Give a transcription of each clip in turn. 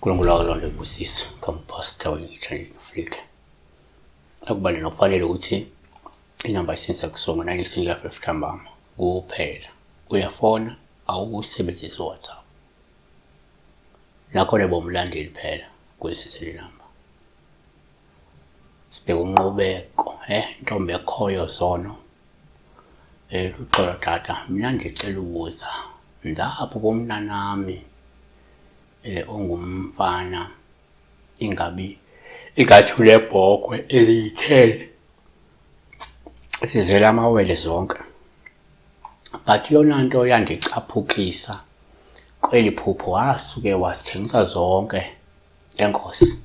uNkulunkulu akulonde kubusisa kampastor wengithanda Afrika. Akubalulekile nokufanele ukuthi inamba isenza kusonga 9:05 ntambama kuphela. Uyafona awusebenzisi uWhatsApp. Nakhona bomlandeli phela kuyisesele namba. Sibheke unqubeko, ntombi ekhoyo zono. Luxolo tata, mina ndicela ubuza ndapho bomntanami ongumfana ingabi ingathi unebhokhwe eziyi-10 sizele amawele zonke. But iyona nto yandicaphukisa kweli phupho wasuke wasithengisa zonke enkosi.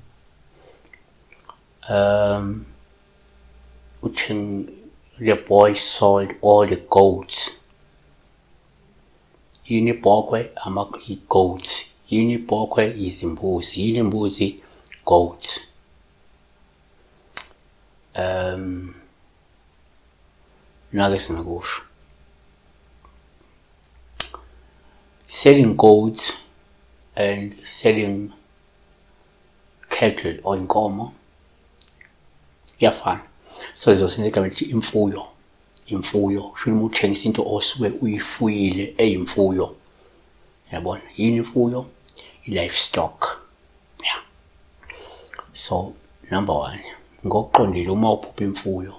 Utheng the boy sold all the goats. Yini ibhokhwe? Ama-goats. Yini ibhokhwe? Izimbuzi. Yini imbuzi? Goats. Nake singakusho. Selling goats and selling cattle or inkomo kuyafana. So izosebenzisa igama elithi imfuyo. Imfuyo kusho uma uthengisa into osuke uyifuyile eyimfuyo. Yabona yini imfuyo? I-livestock. Yeah. So number one, ngokuqondile uma uphupha imfuyo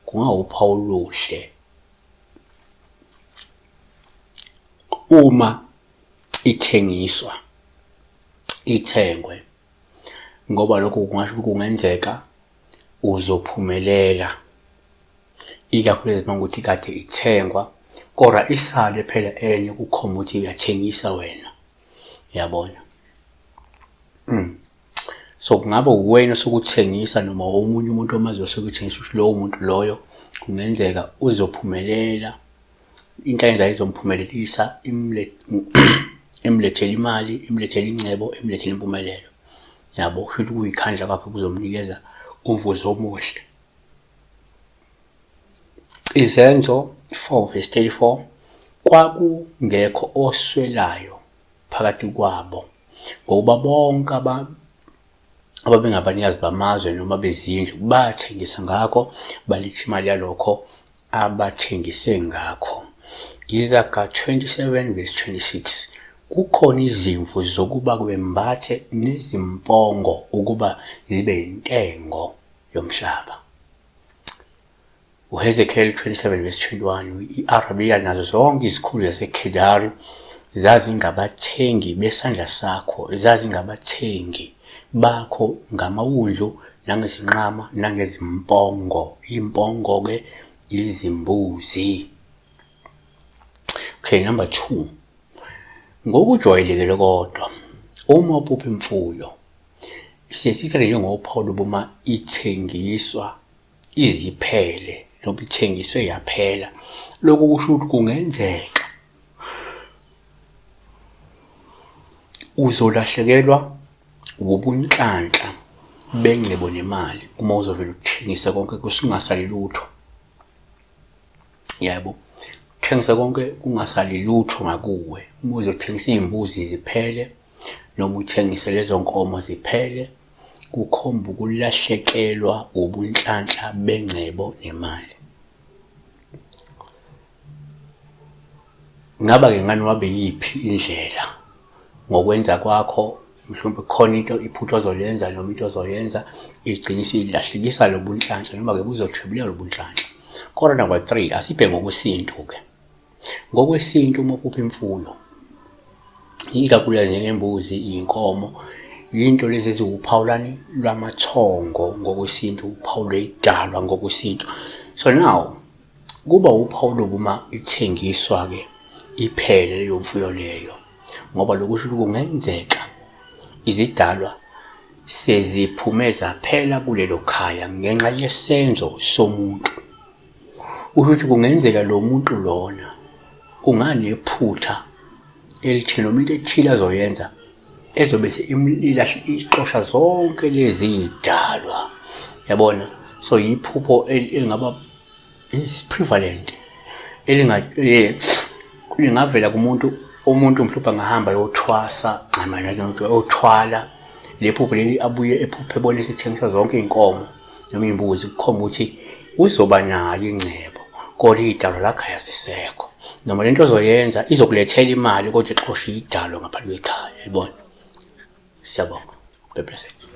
kungawuphawu oluhle uma ithengiswa ithengwe ngoba lokho kungasho ukuthi kungenzeka uzophumelela ikakhulukazi uma ukuthi kade ithengwa kodwa isale phela enye kukhomba ukuthi uyathengisa wena yabona. So kungaba uwena osukuthengisa noma omunye umuntu omaziyo osukuthengisa ukuthi lowo muntu loyo kungenzeka uzophumelela into ayenzayo izomphumelelisa imlethele imali imlethele ingcebo imlethele impumelelo yabo kusho ukuthi ukuyikhandla kwakhe kuzomnikeza umvuzo omuhle. Izenzo 4 verse 34 kwakungekho oswelayo phakathi kwabo ngokuba bonke ababengabanikazi bamazwe noma bezindlu bathengisa ngakho baletha imali yalokho abathengise ngakho. Izaga 27 verse 26 kukhona izimvu zokuba kwembathe nezimpongo ukuba zibe intengo yomhlaba. UHezekeli 27 verse 21 i-Arabiya nazo zonke izikhulu zaseKhedari zazingabathengi besandla sakho, zazingabathengi bakho ngamawundlu nangezinqama nangezimpongo. Impongo-ke izimbuzi. Okay, number 2. Ngokujwayelekile kodwa uma uphupha imfuyo siye siyithathe njengophawu lobuma ithengiswa iziphele noma ithengiswe yaphela. Lokhu kusho ukuthi kungenzeka uzolahlekelwa wubunhlanhla bengcebo nemali uma uzovele uthengise konke kusungasali lutho. Yebo, uthengise konke kungasali lutho ngakuwe. Uma uzothengisa iy'mbuzi ziphele noma uthengise lezo nkomo ziphele kukhomba ukulahlekelwa ubunhlanhla bengcebo nemali. Ngaba-ke ngani wabe yiphi indlela ngokwenza kwakho mhlawumbe khona into iphutha ozolenza noma into ozoyenza igcine isilahlekisa lobunhlanhla noma-ke buzothwebuleka lobunhlanhla. Kodwa number 3 asibheke ngokwesintu-ke. Ngokwesintu uma uphupha imfuyo ikakhulukazi njengembuzi, iy'nkomo, yinto lezi eziwuphawu lani lwamathongo ngokwesintu, uphawu lwey'dalwa ngokwesintu. So now kuba uphawu lokuma ithengiswa-ke iphele leyo mfuyo leyo ngoba lokhu kusho ukuthi kungenzeka izidalwa seziphume zaphela kulelo khaya ngenxa yesenzo somuntu. Usho ukuthi kungenzeka lo muntu lona kunganephutha elithile noma into ethile azoyenza ezobe ixosha zonke lezi y'dalwa yabona. So yiphupho elingaba is prevalent lingavela kumuntu Umuntu mhlawumbe angahamba yothwasa othwala lephupho leli abuye ephuphe ebone esethengisa zonke iy'nkomo noma iy'mbuzi kukhomba ukuthi uzoba nayo ingcebo kodwa iy'dalwa lakho azisekho noma lento ozoyenza izokulethela imali kodwa ixoshe idalwa ngaphandle kwekhaya yayibona. Siyabonga. God bless you.